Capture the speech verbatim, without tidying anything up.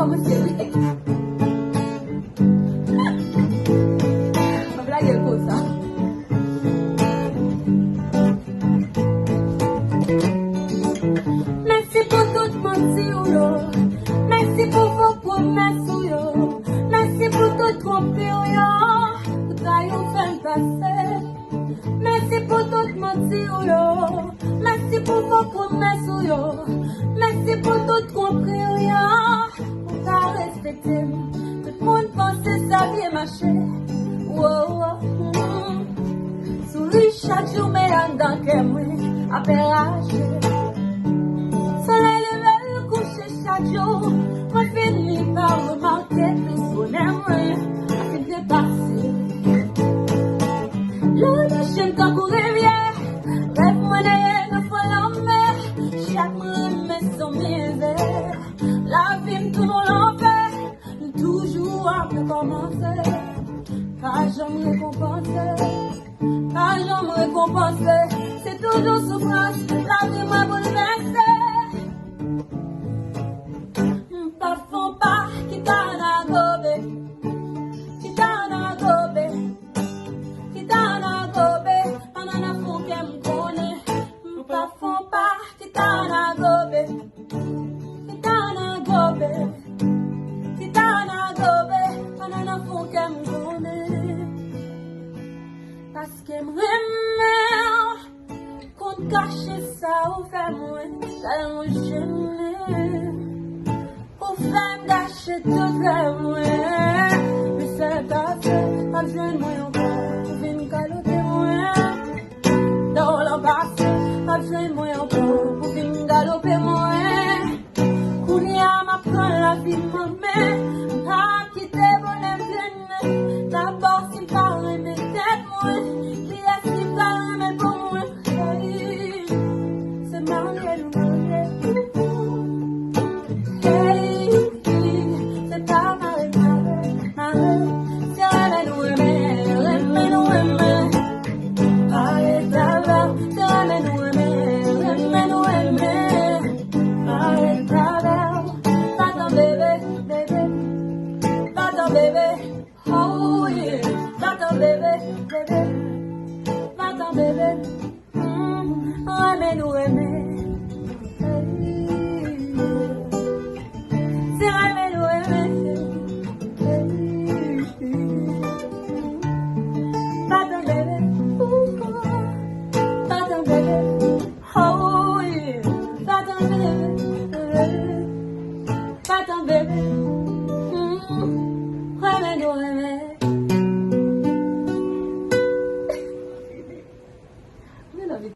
Mwen serye. Mwen blage l konsa. Mèsi pou tout manti w yo. Mèsi pou fo pwomès ou yo. Mèsi pou tout twonpri w yo. Pou trayi w fè m pase. Mèsi pou tout manti w yo. Mèsi pou fo pwomès ou yo. Mèsi pou tout twonpri w yo. Ou ka respekte m. Tout moun panse sa byen mache. Wo, wo, mm. Souri chak jou, men anndan kè mwen apè rache. Solèy leve l kouche chak jou, mwen fini pa remake tout bonè mwen ap fin depase. Lè w dechen tankou rivyè, rèv mwen neye nan fon lanmè. Chak mwen renmen se yon mizè. Lavi m tounen yon lanfè. M toujou ap rekòmanse. Pa janm rekonpanse. Pa janm rekonpanse. Se toujou soufrans. Lavi mwen boulvèse. M p ap fè yon pa ki ta nan gobe. Ki ta nan gobe. Ki ta nan gobe. Pandan nan fon kè m konnen. M p ap fè yon pa ki ta nan gobe. Ki ta nan gobe. Ki ta nan gobe. Pandan nan fon kè m konnen. Paske m renmen w. Konn kache sa ou fè mwen, tèlman jennen. Ou fè m gache tout rèv mwen. Men sètase, p ap jwenn mwen ankò pou vin kalote mwen. Lè w lan pase, p ap jwenn mwen ankò pou vin galope mwen. Kounye a m ap pran lavi m an men, m p ap kite bonè m trennen. Dabò si m pa renmen tèt mwen, kiyès ki pral renmen l pou mwen? Hey, se marye nou marye. Hey, se pa mare mare, mare. Se renmen nou renmen, renmen nou renmen. Pale travè, se renmen nou renmen, renmen nou renmen. Pale travè, pa tann bebe, bebe, pa tann bebe. Oh yeah, pa tann bebe, bebe, pa tann bebe. Mm, renmen nou renmen. Hey. Se renmen nou renmen. Hey. Pa tann bebe. Ooh. Pa tann bebe. Oh yeah. Pa tann bebe. Pa tann bebe. Mm, renmen nou renmen.